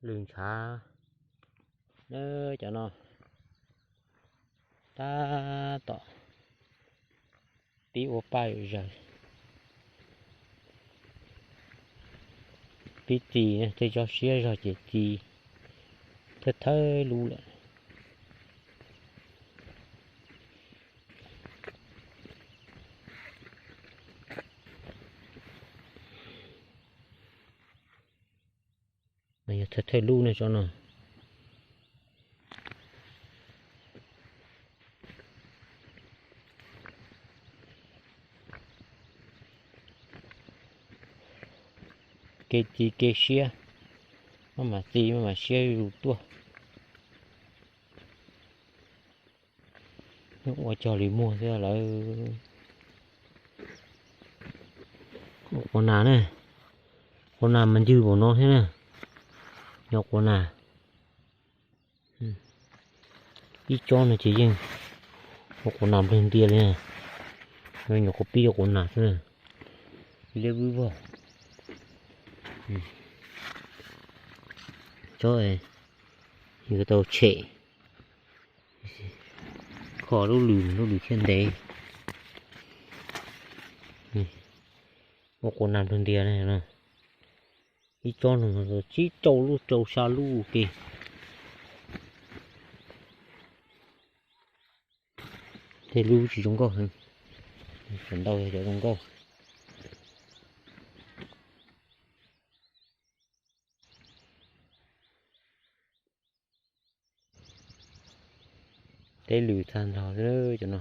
Lwm ntshav, cov no tab tom pib ua paj zawm, pib txi, tej tsob siab zog ces txi thawj thawj lub lawm. Yog thawj thawj lub ne tsob no. Kev txiv kev siab, maj mam txiv maj mam siab zus tuaj. Ua cog li muag thiab lawm. Quas nas ne, quas nas mas ncw npaum no thiab na. Nyob quas nas, ib tsob no ces yeej ua quas nas nplawg ntias li. Nyuam qhuav pib ua quas nas xwb, liab vwj vog. Tsob yuav tau tshem, kho lub lws, lub lws thiaj ntev. Ua quas nas nplawg ntias ne. Ib tsob no tsib rau lub rau xya lub ua ke. Tej lub tsis zoo nkauj, cov ntau yog cov zoo nkauj. Teb lwm tag nrho xwb cov no.